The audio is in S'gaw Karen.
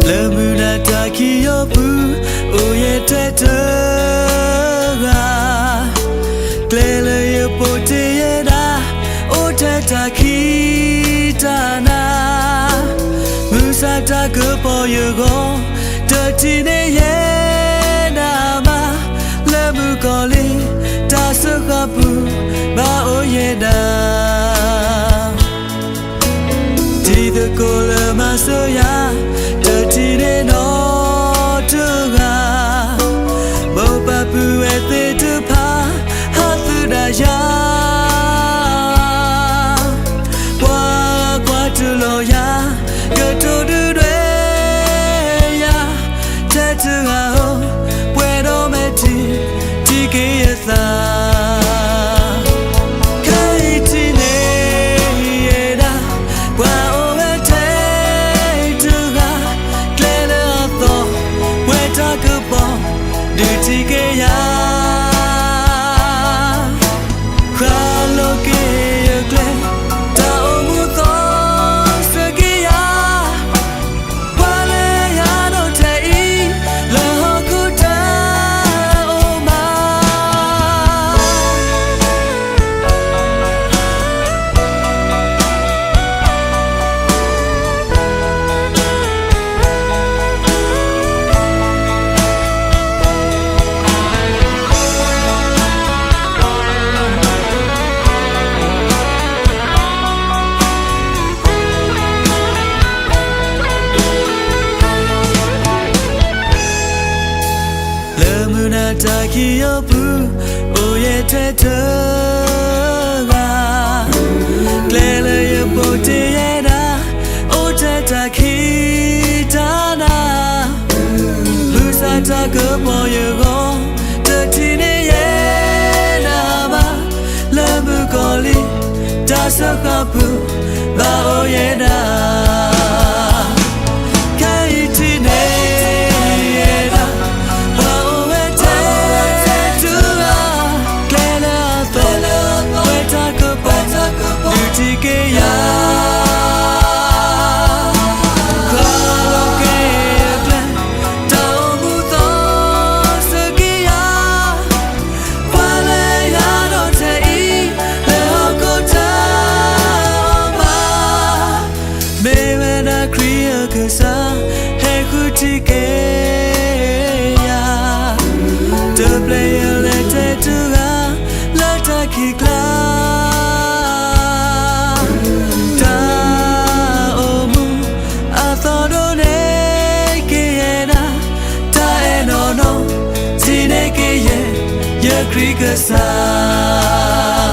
လၢမုၢ်နၤတၢ်ခံးယီၤပူၤ, အိၣ်ယဲထဲတဂၤ, ကျဲလၢယပိာ်တ့ၢ်ယဲဒၣ်, အိၣ်ထဲတၢ်ခံးတၢ်နၤ, မုၢ်ဆါတၢ်ကပီၤယဂီၢ်, တထံၣ်န့ၢ်ယဲဒၣ်ဘၣ်, လၢမုၣ်ကီၤလံၤ တၢ်စၢဃာ်ပူၤ ဘၣ်အိၣ်ယဲဒၣ် တံၤသကိးလၢမၤစၢၤယၤ, တထံၣ်န့ၢ်နီတဂၤ, မိၢ်ပၢ်ပုၢ်ဝဲၢ်သ့ၣ်တဖၣ် ဟးသုးဒၣ်ယၤ, ပှၤကွၢ်တူၢ်လိာ်ယၤ, ကတိၤဒုၣ်ဒွဲၣ်ယၤ, ထဲတဂၤဧၢ, ပှဲၤဒီးမဲာ်ထံ, ထံၣ်က့ၤယသး ခဲအံၤထံၣ်န့ၢ်ယဲဒၣ်, ပှၤအိၣ်ဝဲထဲတဂၤ, ကျဲလၢအသီၣ်, ပှဲၤတၢ်ကပီၤ, ဒုးထံၣ်က့ၤယၤ, ဃၣ်လိၤက့ၤယကျဲ, တၢ်အိၣ်မူသီစၢၤက့ၤယၤ ပှၤလၢယၤဒီးထဲအံၤ, လၢဟီၣ်ခိၣ်တၢ်အိၣ်မး လၢမုၢ်နၤတၢ်ခံးယီၤပူၤ, အိၣ်ယဲထဲတဂၤ, ကျဲလၢယပိာ်တ့ၢ်ယဲဒၣ်, အိၣ်ထဲတၢ်ခံးတၢ်နၤ, မုၢ်ဆါတၢ်ကပီၤယဂီၢ်, တထံၣ်န့ၢ်ယဲဒၣ်ဘၣ်, လၢမုၣ်ကီၤလံၤ တၢ်စၢဃာ်ပူၤ ဘၣ်အိၣ်ယဲဒၣ် ခဲအံၤထံၣ်န့ၢ်ယဲဒၣ်, ပှၤအိၣ်ဝဲထဲတဂၤ, ကျဲလၢအသီၣ်, ပှဲၤတၢ်ကပီၤ, ဒုးထံၣ်က့ၤယၤ, ဃၣ်လိၤက့ၤယကျဲ, တၢ်အိၣ်မူသီစၢၤက့ၤယၤ ပှၤလၢယၤဒီးထဲအံၤ, လၢဟီၣ်ခိၣ်တၢ်အိၣ်မး, မ့ၢ်ဝဲဒၣ်ခရံာ်အကစၢ်, ဟဲဃုထံၣ်က့ၤယၤ, တပျဲယလဲၤထဲတဂၤ, လၢတၢ်ခံးကျါ တၢ်အိၣ်မူအသီဒိၣ်န့ၢ်က့ၤယဲဒၣ်, တၢ်အဲၣ်နီၢ်နီၢ်ထံၣ်န့ၢ်က့ၤယဲ, ယခရံာ်ကစၢ်